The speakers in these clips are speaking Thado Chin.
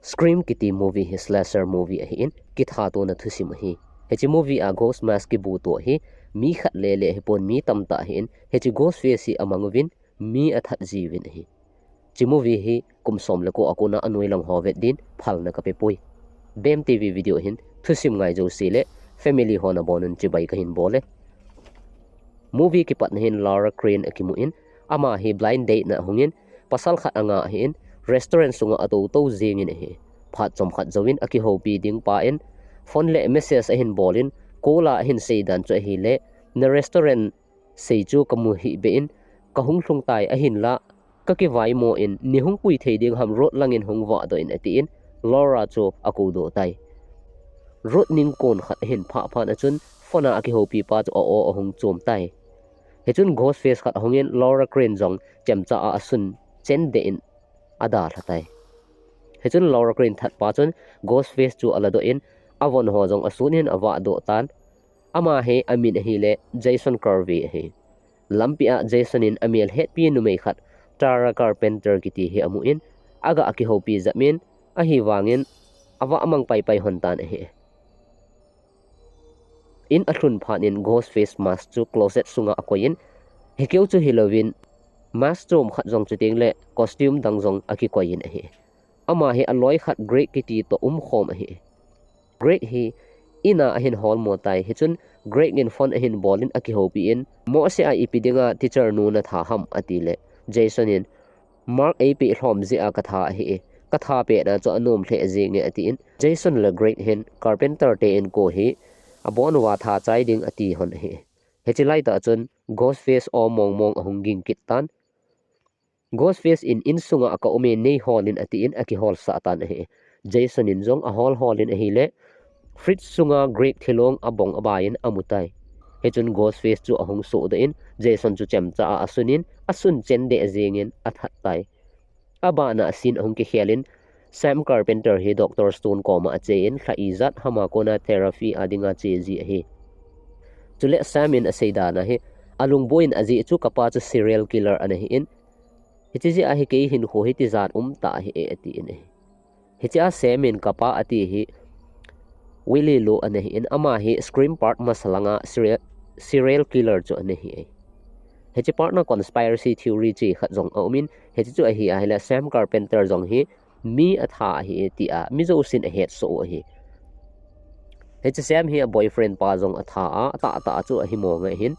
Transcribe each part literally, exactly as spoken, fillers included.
Scream kiti movie hi slasher movie ahin, kithatona thusim ahi. Hiche movie a Ghost Mask kibuto hi mi khat lele hipon, mi tamtah ahin, hiche Ghostface hi amang uvin mi athat jiuvin ahi. Hiche movie hi kum som le ko a kona anoilam ho vet din phalna kapepoi. Bem TV video hin thusim ngai jouse le family ho nabonun chibai kahin bol e. Movie kipatna hin Laura Crane akimun, ama hi blind date na ahungin, pasal khat anga ahin, restaurant sunga atou tou jingin ahi. Phat chomkhat jouvin akihoupi ding pa in phone le message ahin bolin, call a ahin seidan chu ahile, na restaurant sei chu kamu hih beh in, kahung lhung tai, ahinla kakivaimo in, nei hung pui thei ding ham, road langin hung vahdoh in atin, Laura chu akoudoh tai. Road ning kon khat ahin phah phat achun phone a akihoupi pa chu a-aw ahung chom tai. Hichun Ghostface khat ahungin Laura Crane jong chemcha a asun chen deh in adalha tai. Hichun Laura Crane that pa chun Ghostface chu aladoh in, avon ho jong asunin avahdoh tan. Ama hi amin ahile Jason Kirby ahi. Lampi a Jason in amel hetpi numei khat, Tara Carpenter kiti hi amun, aga akihoupi jep in, ahivangin avah mang paipai lhon tan ahi. In alhun phat in Ghostface mask chu closet sunga akoiyin, hikeu chu hilouvin, mask chom khat jong chuteng le costume dang jong akikoiyin ahi. Ama hi aloi khat Greg kiti toh umkhom ahi. Greg hi in a ahin holmo tai, hichun Greg in phone ahin bolin akihoupi in, mohseh a ipi dinga teacher nu natha ham atile, Jason in, Mark eipeh lhom jeh a katha ahi, katha pehna chu anom lheh jinge atin, Jason le Greg hin Carpenter te inko hi abon uva tha chai ding ati lhon ahi. Hiche laitah chun Ghostface aw mong mong ahung ging kit tan. Ghostface in, insunga ka ume, nei holin atin akiholsah tan ahi. Jason in jong ahol holin ahile, fridge sunga Greg thilong abong abaiyin amutai. Hichun Ghostface chu ahung sohdoh in, Jason chu chemcha a asunin, asun chen deh jingin athat tai. Abana scene ahung kikhelin, Sam Carpenter hi Doctor Stone koma achein, lha ijat hama kona therapy a dinga che ji ahi. Chule Sam in aseidan ahi, alungboiyin ajeh chu kapa chu serial killer ana hin, hiche jeh a hi kei hinkho hi tijat umtah ahi e atin ahi. Hiche a Sam in kapa ati hi Willie Lowe ana hin, ama hi Scream part masa langa serial, serial killer chu ana hi e. Hiche part na conspiracy theory chi khat jong aumin, hiche chu ahi ahile Sam Carpenter jong hi mi atha ahi tia mi jousen ahetsoh u ahi. Hiche Sam hi a boyfriend pa jong atha a, atahtah chu ahi mong ahin.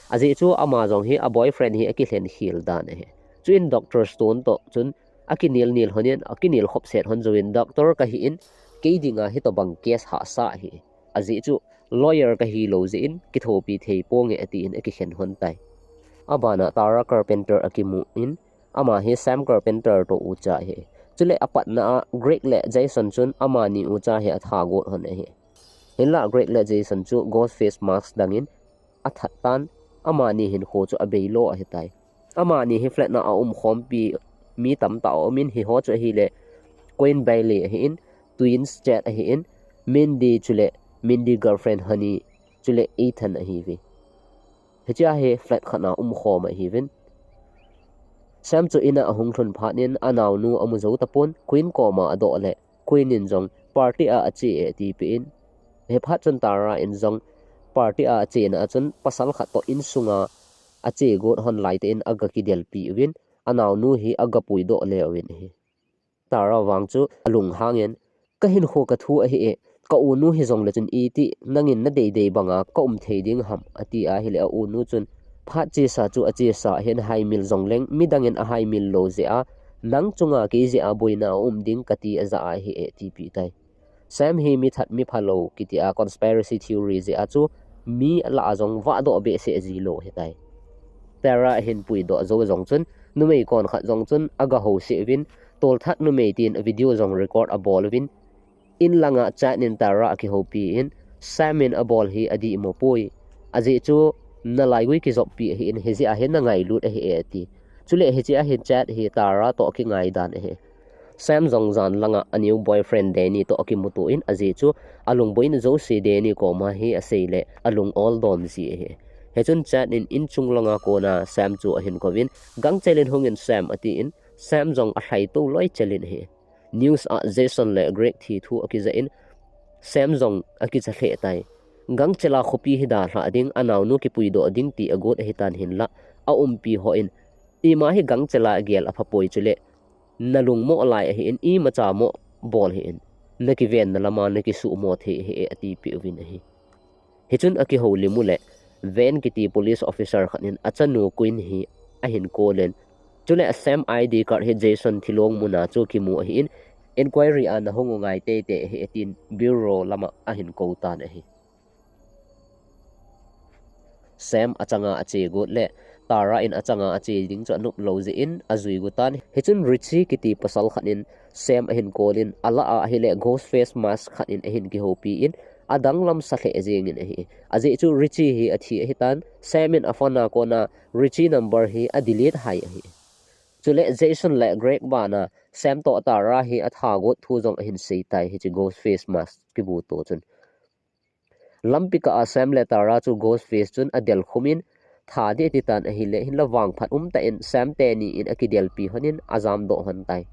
Ajeh chu ama jong hi a boyfriend hi akilhen khel dan ahi. Chuin Doctor Stone toh chun akinel nel lhonin, akinel khopset lhon jouvin, Doctor kahin, kei dinga hitobang case hahsa ahi. Ajeh chu lawyer kahilou jeh in kithopi thei ponge atin akikhen lhon tai. Abana Tara Carpenter akimun, ama hi Sam Carpenter toh ucha ahi. Chule apatna a Greg le Jason chun amani ucha hi atha got lhon ahi. Hinla Greg le Jason chu Ghostface mask dangin athat tan, amani hinkho chu abeilo ahitai. Amani hi flat na aumkhompi mi tamtah aumin, hiho chu ahile Queen Bailey ahin, twins Chad ahin, Mindy chule Mindy girlfriend Honey chule Ethan ahiuve. Hichea hi flat khat na umkhom ahiuvin. Sam chu in a ahung lhun phat in anaonu amu jou tapon, Queen koma adoh le Queen in jong party a ache e atipeh in. Hiphat chun Tara in jong party a achena a chun pasal khat toh insunga ache got lhon laitah in aga kidelpi uvin, anaonu hi aga puidoh le uvin ahi. Tara vang chu alunghangin, kahinkho kathu ahi e, ka unu hijongle chun iti nangin nadeidei banga kaum thei ding ham, ati ahile aunu chun, phat chesa chu achesa ahin, haimil jongleng midangin ahaimil lou jeh a, nang chunga kei jeh a boina aum ding kati ajah ahi e, atipeh tai. Sam hi mithat miphalou kitia conspiracy theory jeh a chu mi alah a jong vahdoh behseh jilou ahitai. Tara ahin puidoh jou jong chun numei konkhat jong chun aga househ uvin, tolthat numei tin video jong record abol uvin, in langa Chad in Tara akihoupi in, Sam in abol hi adihmo poi. Ajeh chu nalaigui kijoppi ahin, hijeh a hi nangailut ahi e ati. Chule hichea hi Chad hi Tara toh akingaidan ahi. Sam jong jan langa a new boyfriend Danny toh akimuto in, ajeh chu alungboina jouse Danny koma hi aseile alung oldom ji ahi. Hichun Chad in inchung langa kona Sam chu ahin kouvin, gangchel in hungin Sam atin, Sam jong alhaitou loi chel in ahi. News a Jason le Greg thi thu akija in, Sam jong akicha lheh tai. Gangchela khopi hi dalha ding, anaonu kipuidoh ding ti agot ahitan hinlah, aumpi hon, ima hi gangchela gel aphapoi chule, nalungmo lai ahin, imacha mo bol hih in, nakivenna lama nakisuhmo thei ahi e, atipeh uvin ahi. Hichun akihoulim uleh, Van kiti police officer khat in achanu Quinn hi ahin call in, chule Sam I D card hi Jason thilong muna chu kimu ahin, inquiry a nahung u ngai teitei ahi, atin bureau lama ahin kou tan ahi. Sam achanga ache got le, Tara in achanga ache ding chu anop lou jeh in ajui got tan. Hichun Richie kiti pasal khat in Sam ahin call in, alah a ahile Ghostface mask khat in ahin kihoupi in, adanglam sa lheh jeng in ahi. Ajeh chu Richie hi athi ahitan, Sam in aphone a kona Richie number hi adelete hai ahi. Chule Jason le Greg bana Sam toh Tara hi atha got thu jong ahin sei tai, hiche Ghostface mask kibu to chun. Lampi kah a Sam le Tara chu Ghostface chun adel khum in, tha ding ati tan ahile, hinlah vangphat umtah in Sam teni in akidelpi hon in ajamdoh hon tai.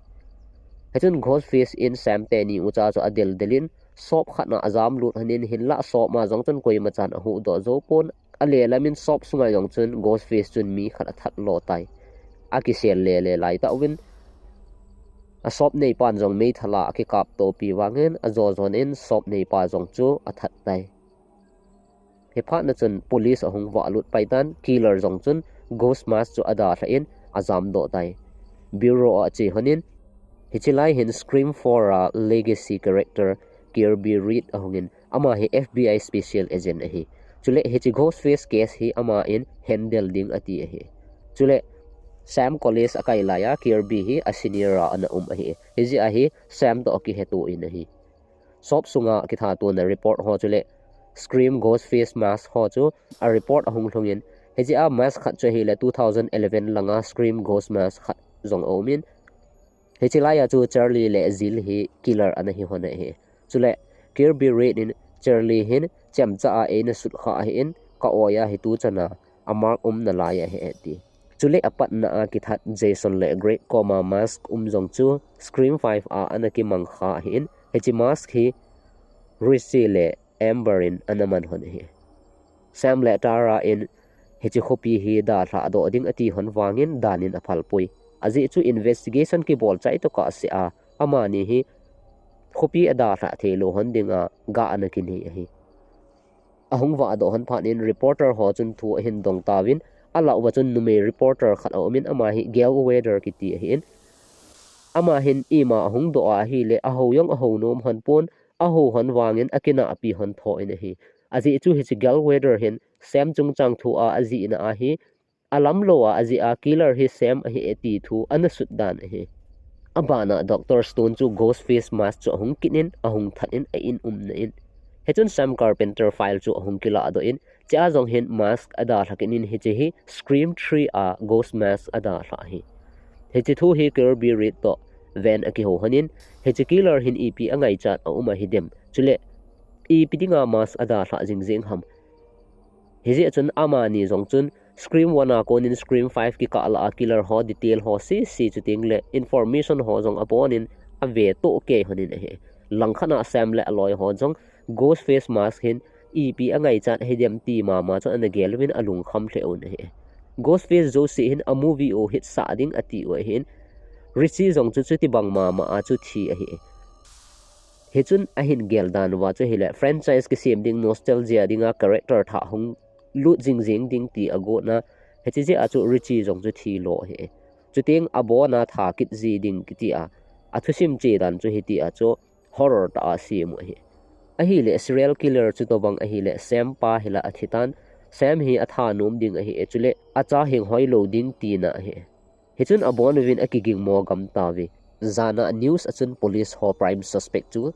Hichun Ghostface in Sam teni ucha chu adel del in, shop khat na ajam lut hon in, hinlah shop ma jong chun koima chan ahuhdoh jou pon, alelam in shop sunga jong chun Ghostface chun mi khat athat lo tai. Akisel lele lai tah uvin, a shop neipan jong meithal a akikap topi vangin, ajo jon in shop neipa jong chu athat tai. Hiphat na chun police ahung vahlut pai tan, killer jong chun Ghost mask chu adalha in ajamdoh tai. Bureau a ache hon in, hiche lai hin Scream four a legacy character Kirby Reed ahung in, ama hi F B I special agent ahi. Chule hiche Ghostface case hi ama in handle ding ati ahi. Chule Sam college akai lai a, Kirby hi a senior a ana um ahi. Hijeh a hi Sam toh akiheto in ahi. Shop sunga kithatona report ho chule Scream Ghostface mask ho chu a report ahung lhung in, hijeh a mask khat chu ahile two thousand eleven langa Scream Ghost mask khat jong aum in, hiche lai a chu Charlie le Jill hi killer ana hi hon ahi. Chule Kirby Reed in Charlie hin chemcha a eina sut kha ahin, ka oi a hi tuchan a a mark um nalai ahi ati. Chule apatna a kithat Jason le Greg koma mask um jong chu Scream five a ana kimang kha ahin, hiche mask hi Richie le Amber in ana man hon ahi. Sam le Tara in hiche khopi hi dalha doh ding ati hon vangin dan in aphal poi. Ajeh chu investigation kibol chai tokah seh a, amani hi khopi adalha thei lou hon dinga gah ana kinei ahi. Ahung vahdoh hon phat in reporter ho chun thu ahin dong tauvin, alah uva chun numei reporter khat aum in, ama hi Gail Weather kiti ahin, ama hin ima ahung doh a ahile, ahou jong ahou nom hon pon, ahou hon vangin akinahpi hon tho in ahi. Ajeh chu hiche Gail Weather hin Sam chungchang thu a ajihna ahi, alam lou a ajih a killer hi Sam ahi e ti thu ana sut dan ahi. Abana Doctor Stone chu Ghostface mask chu ahung kit in, ahung that in, a in umna in. Hichun Sam Carpenter file chu ahung kilah doh in, chea jong hin mask adalha kit in, hiche hi Scream three a Ghost mask adalha ahi. Hiche thu hi Kirby Reed toh Van akihou hon in, hiche killer hin ipi angaichat aum ahi dem. Chule ipi dinga mask adalha jing jing ham. Hijeh chun amani jong chun Scream one a konin Scream five kikah lah a killer ho detail ho sese, chuteng le information ho jong abonin ave toh kei hon in ahi. Langkhat a Sam le aloi ho jong Ghostface mask hin ipi angaichat ahi dem ti mama chu ana gel uvin alungkham lheh un ahi. Ghostface jouse hin a movie u hit sah ding ati u ahin, Richie jong chu chuti bang mama a chu thi ahi. Hichun ahin gel dan uva chu hile franchise kisem ding, nostalgia dinga character thah hung lut jing jing ding ti agotna, hiche jeh a chu Richie jong chu thi lo ahi. Chuteng abona tha kit ji ding kiti a, athusim che dan chu hiti a chu horror tah a asem u ahi. Ahile serial killer chutobang ahile Sam pa hi la athi tan, Sam hi athanom ding ahi e, chule acha hing hoi lou ding tina ahi. Hichun abon uvin akiging mo gam tauve. Jana news a chun police ho prime suspect chu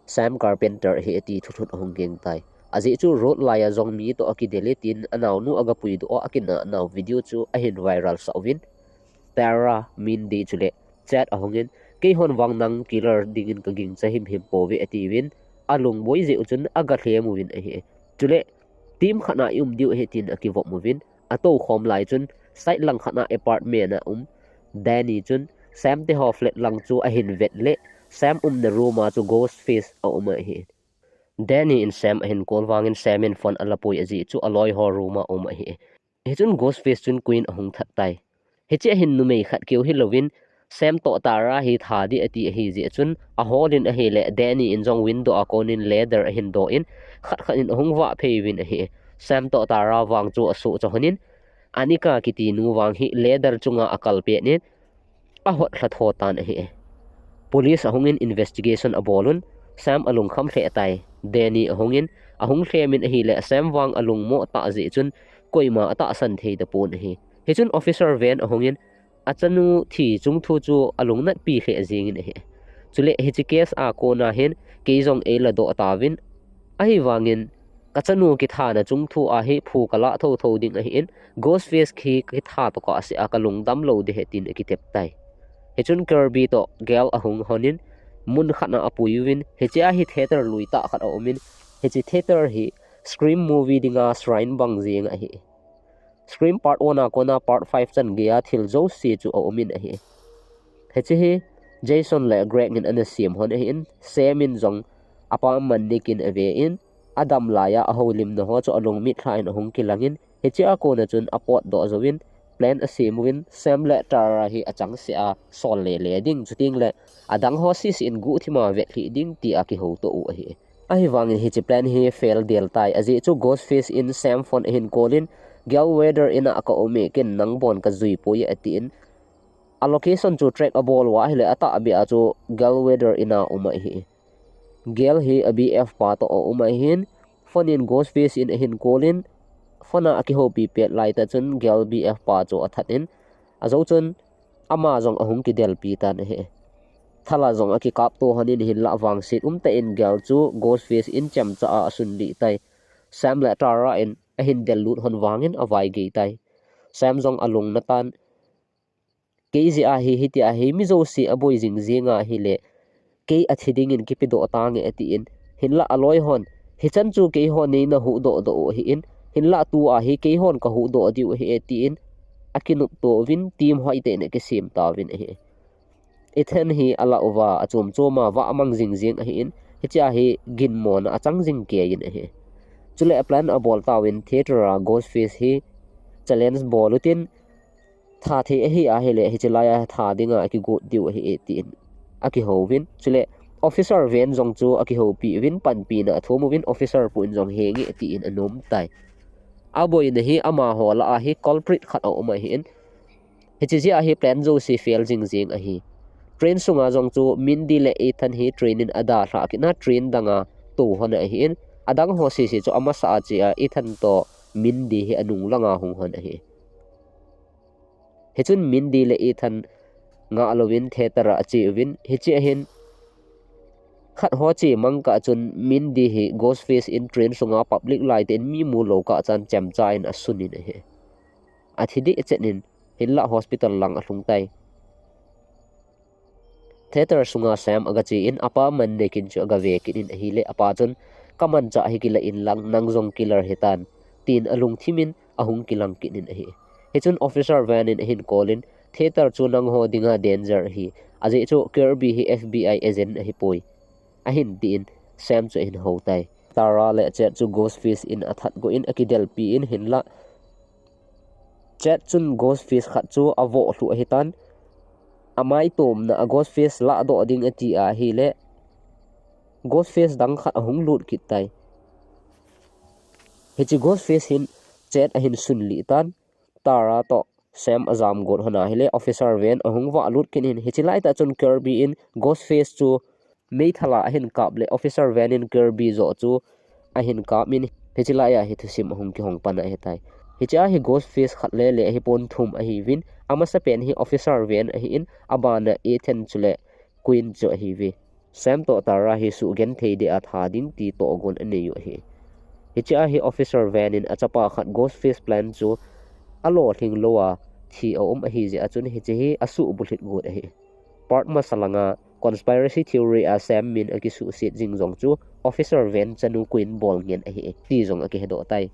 Sam Carpenter ahi ati thuthut ahung geng tai. Ajeh chu road lai a jong mi toh akidel e tin anaonu agapuidoh a akinah nau video chu ahin viral sah uvin, Tara, Mindy chule Chad ahung in, keihon vang nang killer dingin kagingcha himhim pouve atiuvin, alungboi jeh u chun agalhem uvin ahi. Chule team khat na i um diu ahi tin akivop uvin, atoukhom lai chun side langkhat na apartment a um Danny chun Sam te ho flat lang chu ahin vet le, Sam umna room a chu Ghostface a um ahi. Danny in Sam ahin call vangin Sam in phone ala pui ajeh chu aloi ho room a um ahi. Hichun Ghostface chun Queen ahung that tai. Hiche ahin numei khat keu hilouvin Sam toh Tara hi that ding ati ahi jeh chun ahol in ahile Danny in jong window a konin ladder ahin doh in khat khat in ahung vah phei uvin ahi. Sam toh Tara vang chu asuh chah honin Anika kiti nu vang hi ladder chunga akal pet in ahot lha tho tan ahi. Police ahungin investigation abol un Sam alungkham lheh tai. Danny ahungin ahung lhem in ahile Sam vang alungmo tah jeh chun koima atahsan thei tapon ahi. Hichun Officer Vane ahungin achanu thi chungthu chu alungnatpi lheh jengin ahi. Chule hiche case a kona hin kei jong eila doh tauvin ahivangin kachanu kithana chungthu a hi phu kalah thotho ding ahin Ghostface hi kitha tokah seh a kalungdam lou ding ahi tin akitep tai. Hichun Kirby toh Gale ahung honin mun khat a apui uvin hiche a hi theater lui tah khat aumin hiche theater hi Scream movie dinga shrine bang jeng ahi. Scream part one a kona part five chan geiya thil jouse chu aumin ahi. Hiche hi Jason le Greg in ana sem hon ahin Sam in jong apa Mannequin ave in adam laiya ahoulimna ho chu alungmit lha in ahung kilangin hiche a kona chun apotdoh jouvin plan asem uvin Sam le Tara hi achangseh a sol lele ding chuteng le adang ho sese in guhthima vetlhih ding tia kihouto u ahi. Ahivangin hiche plan hi fail del tai ajeh chu Ghostface in Sam phone ahin call in Gale Weathers in a kaum e ken nang bon kajui poi atin a location chu track abol uva ahile atahbeh a chu Gale Weathers in a um ahi. Gale hi a B F pa toh aum ahin phone in Ghostface in ahin call in phone a akihoupi pet laitah chun Gale B F pa chu athat in ajou chun ama jong ahung kidelpi tan ahi. Thala jong akikap to honin hinlah vangset umtah in Gale chu Ghostface in chemcha a asunlih tai. Sam le Tara in ahin del lut hon vangin avaigei tai. Sam jong alungna tan. Kei jeh a hi hitia hi mi jouse aboi jingjing ahile kei athi dingin kipedoh tange atin hinlah aloi hon hichan chu keiho neina huhdoh doh u ahin hinlah tua hi keihon kahuhdoh diu ahi atin akinopto uvin team hoitah in akisem tauvin ahi. Ethan hi alah uva achom choma vah amang jingjing ahin hichea hi ginmona achang jing keiyin ahi. Chule plan abol tauvin theater a Ghostface hi challenge bol utin thathei ahi ahile hiche laiya tha dinga akigot diu ahi e tin akihouvin chule Officer Vane jong chu akihoupi uvin panpina athum uvin Officer pu in jong henge tin anom tai. Aboina hi amaho lah a hi culprit khat aum ahin hiche jeh a hi plan jouse fail jingjing ahi. Train sunga jong chu Mindy le Ethan hi train in adalhah kitna train danga tou hon ahin adang ho sese chu amasa a chea Ethan toh Mindy hi anung langa hung hon ahi. Hichun Mindy le Ethan ngah louvin theater a ache uvin hichea hin khat ho che mang kah chun Mindy hi Ghostface in train sunga public laitah in mi mulou kah chan chemcha in asunin ahi. Athi deh chet in hinlah hospital lang alhung tai. Theater sunga Sam agache in apa Mannequin chu agave kit in ahile apa chun kamanchah hi kilah inlang nang jong killer hitan tin alungthim in ahung kilang kit in ahi. Hichun Officer Vane in ahin call in theater chu nangho dinga danger ahi. Ajeh chu Kirby hi F B I agent ahipoi ahin tin Sam chu ahin hou tai. Tara le Chad chu Ghostface in athat go in akidelpi in hinlah Chad chun Ghostface khat chu avoh lhuh ahitan amaitomna a Ghostface lahdoh ding ati ahile Ghostface dang khat ahung lut kit tai. Hiche Ghostface hin Chad ahin sunlih tan Tara toh Sam ajam got hon ahile Officer Vane ahung vah lut kit in hiche laitah chun Kirby in Ghostface chu meithal a ahin kap le Officer Vane in Kirby joh chu ahin kap in hiche laiya hi thusim ahung kihong pan ahitai. Hichea hi Ghostface khat lele ahipon thum ahiuvin amasapen hi Officer Vane ahin abana Ethan chule Queen chu ahiuve. Sam toh Tara hi suhgenthei deh a tha ding ti tohgon anei u ahi. Hichea hi Officer Vane in achapa khat Ghostface plan chu alolhing louva thi aum ahijeh a chun hiche hi asuhbulhit got ahi. Part masa langa conspiracy theory a Sam min akisuhset jing jong chu Officer Vane chanu Queen bol ngen ahi ti jong akihedoh tai.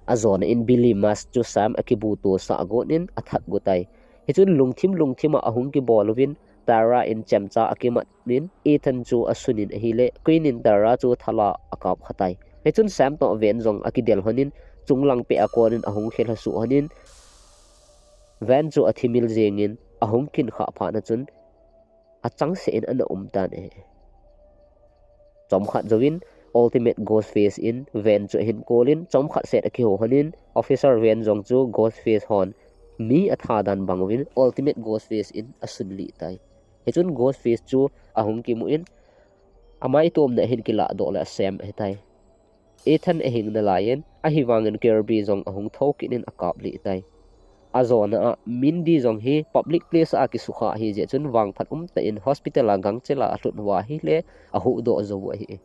Ajona in Billy Mask chu Sam akibuto sah got in athat go tai. Hichun lungthim lungthim a ahung kibol uvin Tara in chemcha akimat in Ethan chu asunin ahile, Quinn in Tara chu thala akap khatai. Hichun Sam toh Van jong akidel honin, chunglang peh a konin ahung khel hasuh honin, Van chu athimil jengin, ahung kin kha phat na chun, achangseh in ana um tan ahi. Chomkhat jouvin, Ultimate Ghostface in Van chu ahin kolin, chomkhat set akiho honin, Officer Van jong chu Ghostface hon mi atha dan bang uvin, Ultimate Ghostface in asunlih tai. Hichun Ghostface chu ahung kimu in, amai tomna ahin kilah doh le asem ahitai. Ethan ahing nalaiyin, ahivangin Kirby jong ahung thou kit in akap lih tai. Ajona a, Mindy jong hi public place a kisukha ahi jeh chun vangphat umtah in hospital a gangchel a alhut uva ahile ahuhdoh jou u ahi.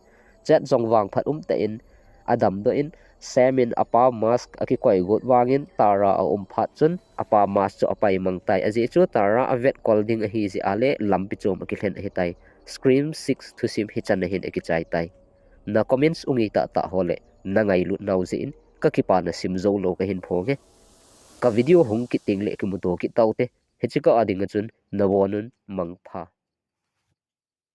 Chad jong vangphat umtah in adamdoh in, Sam in apa mask akikoi got vangin Tara aum phat chun apa mask chu apaimang tai. Ajeh chu Tara avetkol ding ahi jeh a le lampi chom akilhen ahitai. Scream six thusim hichan ahin akichai tai. Na comments u ngei tahtah ho le, na ngailut nau jeh in, kakipana sim joulou kahin phonge. Ka video hung kit teng le kimuto kit taute, hiche kah a dinga chun, nabonun mangpha.